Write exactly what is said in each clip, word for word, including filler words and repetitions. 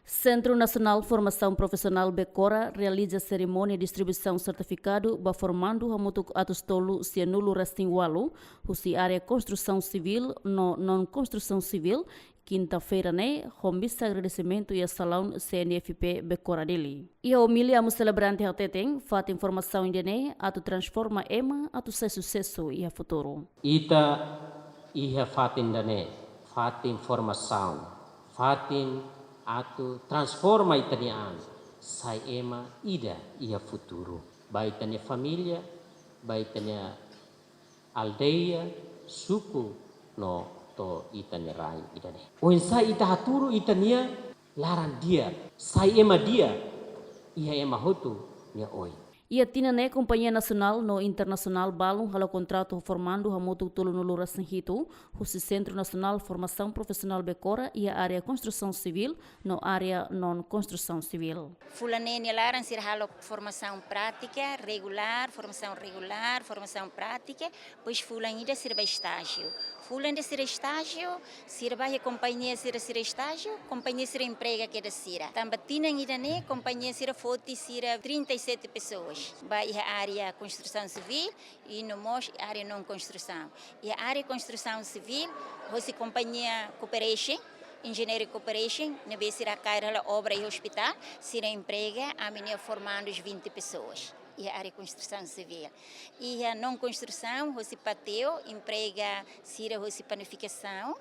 Sentru Nasionál Formasaun Profisionál Becora realiza serimónia distribuisaun sertifikadu ba formandu hamutuk atus tolu sianulu resin ualu, husi área konstrusaun sivíl no non konstrusaun sivíl, kinta-feira ne'e, ho misa agradesimentu iha salaun C N F P Becora Dili. Iha omilia amu selebrante hateten, fatin formasaun ida-ne'e atu transforma ema atu sai susesu iha futuru. Ita iha fatin ida-ne'e, fatin formasaun, fatin atu transforma ita-nia an sai ema ida iha futuru. Ba ita-nia família, ba ita-nia aldeia, suku, no to'o ita-nia rai ida-ne'e. Oinsá ita hatudu ita-nia laran di'ak, sai ema di'ak iha ema hotu nia oin. Iha tinan ne'e, kompañia nasionál no internasionál balun halo kontratu ho formandu hamutuk tolunulu resin hitu, husi Sentru Nasionál Formasaun Profisionál Becora iha área konstrusaun sivíl no área non konstrusaun sivíl. Fulan ne'e nia laran sira halo formasaun prátika regulár, formasaun regulár, formasaun prátika, depois fulan ida sira bá estájiu. Fulan ida sira estájiu, sira bá iha kompañia sira, sira estájiu, kompañia sira emprega kedas sira. Tanba tinan ida-ne'e, kompañia sira foti sira trinta e sete pessoas. Bá iha área konstrusaun sivíl, i no mós área non konstrusaun. Iha área konstrusaun sivíl, hosi kompañia Cooperation, Engineering Cooperation, ne'ebé sira kaer halo obra iha ospitál, sira emprega ami-nia formandu vinte pessoas. Iha área konstrusaun sivíl. Iha non konstrusaun, hosi Pateo, emprega sira hosi panifikasaun,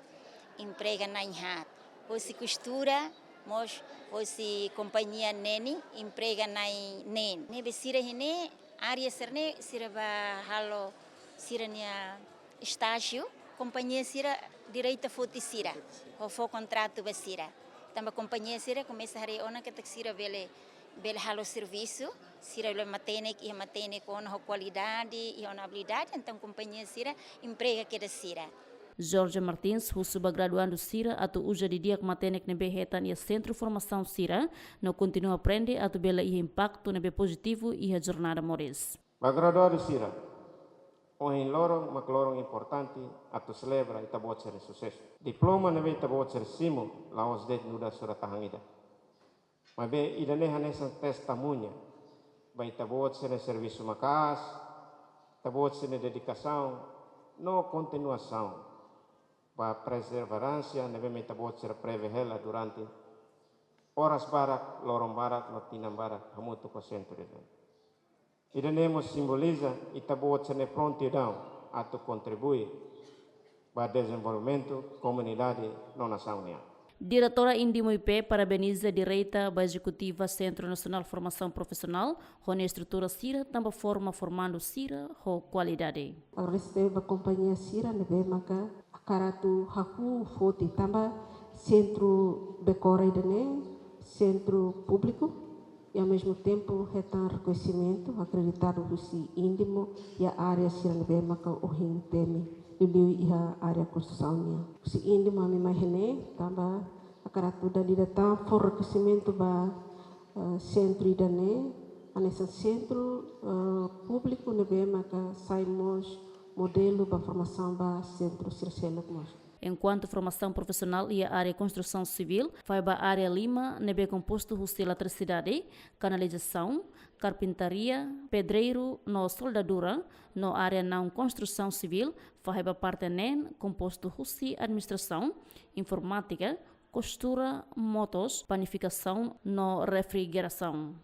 emprega na'in haat. Hosi kostura, mós hosi kompañia Neni, emprega na'in neen. Ne'ebé sira iha ne'e, área sira-ne'e, sira bá halo sira-nia estájiu, kompañia sira direta foti sira, ho fó kontratu ba sira. Tanba kompañia sira komesa haree ona katak sira bele, bele halo servisu, sira bele matenek, iha matenek ona ho kualidade, iha ona abilidade, entaun kompañia sira emprega kedas sira. Jorge Martins husu ba graduandu sira atu uza didi'ak matenek ne'ebé hetan iha sentru formasaun sira, no kontinua aprende atu bele iha impaktu ne'ebé pozitivu iha jornada moris. Ba graduandu sira, ohin loron mak loron importante atu selebra ita-boot sira-nia susesu. Diploma ne'ebé ita-boot sira simu, la'ós de'it nu'udar surat tahan ida. Maibé ida-ne'e hanesan testemuña ba ita-boot sira-nia servisu maka'as, ita-boot sira-nia dedikasaun no kontinuasaun ba perseveransia ne'ebé mak ita-boot sira prevee hela durante oras barak, loron barak, no tinan barak, hamutuk ho sentru ida-ne'e. Ida-ne'e mós simboliza ita-boot sira-nia prontidaun atu kontribui ba dezenvolvimentu komunidade no nasaun nian. Diretora Indimo I P parabeniza direta ba ezekutiva Sentru Nasionál Formasaun Profisionál, ho nia estrutura sira tanba forma formandu sira ho kualidade. Agradese ba kompañia sira ne'ebé maka hakarak atu hahú foti tanba sentru Becora ida-ne'e, sentru públiku, i ao mesmo tempo hetan rekoñesimentu akreditadu husi Indimo iha área sira ne'ebé maka ohin temi, liuliu iha área konstrusaun nian. Husi Indimo ami mai iha ne'e tanba hakarak atu dada ida tan fó rekoñesimentu ba, eh, sentru ida-ne'e, hanesan sentru, eh, públiku ne'ebé maka sai mós modelu ba formasaun ba sentru sira seluk mós. Enkuantu formasaun profisionál iha área konstrusaun sivíl, fahe ba área lima ne'ebé kompostu husi eletrisidade, kanalizasaun, karpintaria, pedreiru no soldadura, no área non konstrusaun sivíl, fahe ba parte neen kompostu husi administrasaun, informátika, kostura, motos, panifikasaun no refrigerasaun.